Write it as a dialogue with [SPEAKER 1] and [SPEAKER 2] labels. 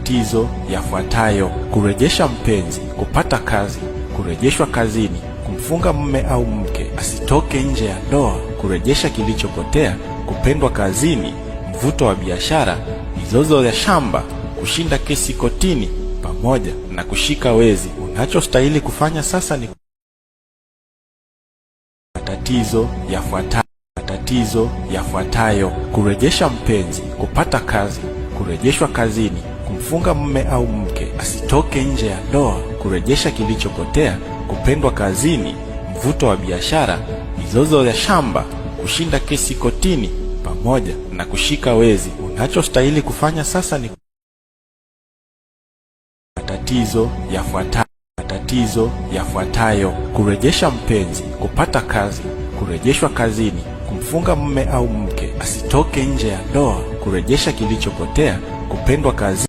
[SPEAKER 1] Matatizo yafuatayo: kurejesha mpenzi, kupata kazi, kurejeshwa kazini, kumfunga mume au mke asitoke nje ya ndoa, kurejesha kilichopotea, kupendwa kazini, mvuto wa biashara, mizozo ya shamba, kushinda kesi kotini, pamoja na kushika wezi. Unachostahili kufanya sasa ni matatizo yafuatayo. Matatizo yafuatayo: kurejesha mpenzi, kupata kazi, kurejeshwa kazini, kumfunga mume au mke asitoke nje ya ndoa, kurejesha kilichopotea, kupendwa kazini, mvuto wa biashara, mizozo ya shamba, kushinda kesi kotini, pamoja na kushika wezi. Unachostahili kufanya sasa ni matatizo yafuatayo. Matatizo yafuatayo: kurejesha mpenzi, kupata kazi, kurejeshwa kazini, kumfunga mume au mke asitoke nje ya ndoa, kurejesha kilichopotea, kupendwa kazini.